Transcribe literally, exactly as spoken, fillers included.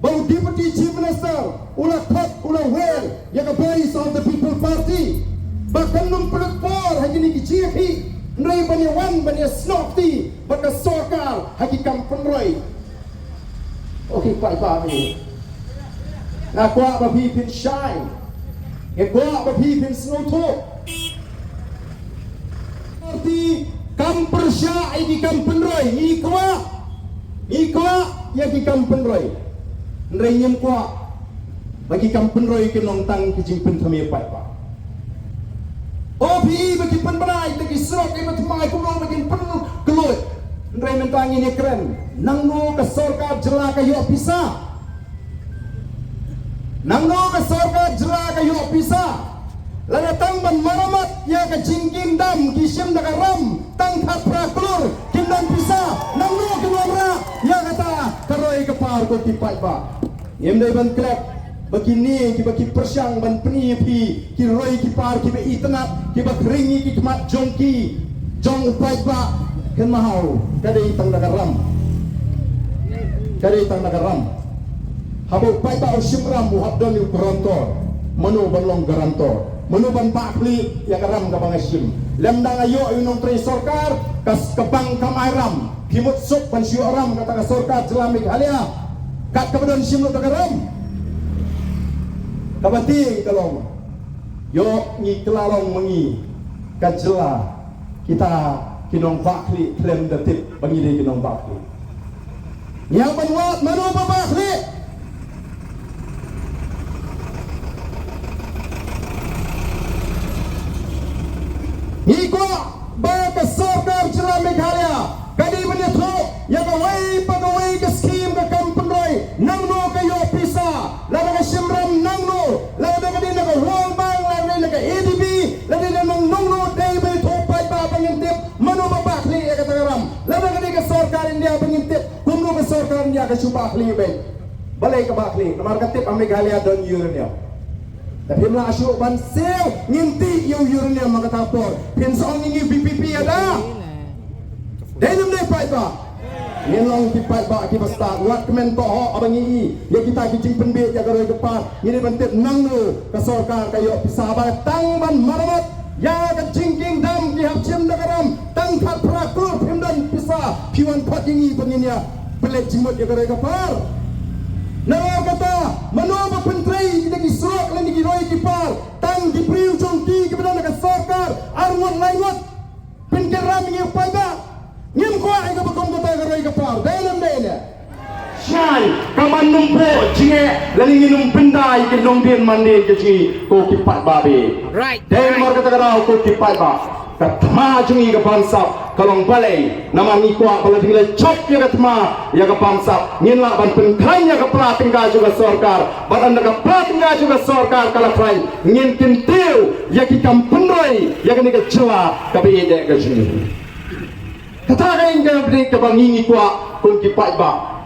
Ba u Deputy Chief Minister u la khot, u la wer ïa ka Voice of the People Party ba kan nym pynlut por ha kine ki jingïakhih, hynrei ban ïa wan ban ïa snoh kti bad ka sorkar ha ki kam pynroi. O ki paidbah, nga kwah ba phi phin shai, nga kwah ba phi phin sngewthuh. Party kam pyrshah ïa ki kam pynroi, ngi kwah, ngi kwah ïa ki kam pynroi. Hynrei ngim kwah ba ki kam pynroi kin long tang ki jingpynthame paidbah. O phi ba ki pynbna ïa ki surok, ïa ki thymmai kumno ba kin pynkloi. Hynrei mynta ngin ïa kren, nangno ka sorkar jylla ka ïoh pisa? Nangno ka sorkar jylla ka ïoh pisa? Lada tang ban maramat ïa ka jingkieng dam ki shim da ka ram tang khatphra klur, kim don pisa. Nangno kin wanrah ïa kata ka roi ka par, ko ki paidbah? Ngim dei ban klet ba kine kiba ki pyrshang ban pyni ïa phi ki roi ki par kiba itynnad, kiba khring ïa ki khmat jong ki, jong u paidbah, kynmaw, ka dei tang da ka ram. Ka dei tang da ka ram. Haba u paidbah u shim ram u hap don ïa u guarantor. Mano ban long guarantor? Mano ban bah khlieh ïa ka ram kaba nga shim? Lymda nga ïoh ïa u nongtrei sorkar, ka, ka bank kam ai ram. Phi mut suk ban shu ïoh ram kata ka sorkar jylla Meghalaya kat kaba don shim lut da ka ram? Kaba tieng ka long, ïoh ngi kylla long ma ngi ka jylla kita ki nongbah khlieh khlem da tip ba ngi dei ki nongbah khlieh. Ngi hap ban wad mano ba bah khlieh. Ngi kwah ba ka sorkar jylla Meghalaya ka dei ban ïathuh ïa kawei pa kawei ka skim, ka kam pynroi, nangno ka ïoh pisa, lada ka shim ram nangno, lada ka dei na ka World Bank, lada dei na ka A D B, lada dei na nangno, dei ban ïathuh paidbah ba ngin tip mano ba bah khlieh ïa kata ka ram. Lada ka dei ka sorkar India ba ngin tip kumno ka sorkar India ka shu bah khlieh beit. Balei ka bah khlieh? Namar ka tip ha Meghalaya don uranium. Te phim lah shuh ban siew, ngin tih ïa u uranium ha kata ka por. Phin sa ong ïa ngi VPP ïa da. Dei ne ym dei paidbah? Ngin long ki paidbah kiba stad, wat kmen tohok haba ngi i ïa kita ki jingpynbeit ïa ka roi ka par. Ngi dei ban tip nangno ka sorkar ka ïoh pisa ba tang ban maramat ïa ka jingkieng dam ki hap shim da ka ram tang khatphra klur, phim don pisa, phi wan khot ïa ngi ba ngin ïa pynleit jingmut ïa ka roi ka par. Namar kata, mano ba pyntrei ïa ki surok lane ki roi ki par? Tang ki briew jong ki kiba don ha ka sorkar, ar ngut lai ngut. Pynkylla ram ïa ngi u paidbah. Ngim kwah ïa kaba kum kata ka roi ka par. Dei ne ym dei ne? Shai, ka ban nym buh jingeh lane ngin nym pynda ïa ki nongdien mandien ka jong ngi, ko ki paidbah. Right. Dei namar kata ka daw, ko ki paidbah, ka thma jong ngi ka bamsap ka long balei? Namar ngi kwah ba lada ngi la jop ïa ka thma, ïa ka bamsap, ngin lah ban pynkhlaiñ ïa ka pla tyngka jong ka sorkar. Bad ynda ka pla tyngka jong ka sorkar ka la khlaiñ, ngin kyntiew ïa ki kam pynroi ïa kane ka jylla kaba ïeit ka jong ngi. Kata ka ïing ka bri kaba ngi ngi kwah, ko ki paidbah.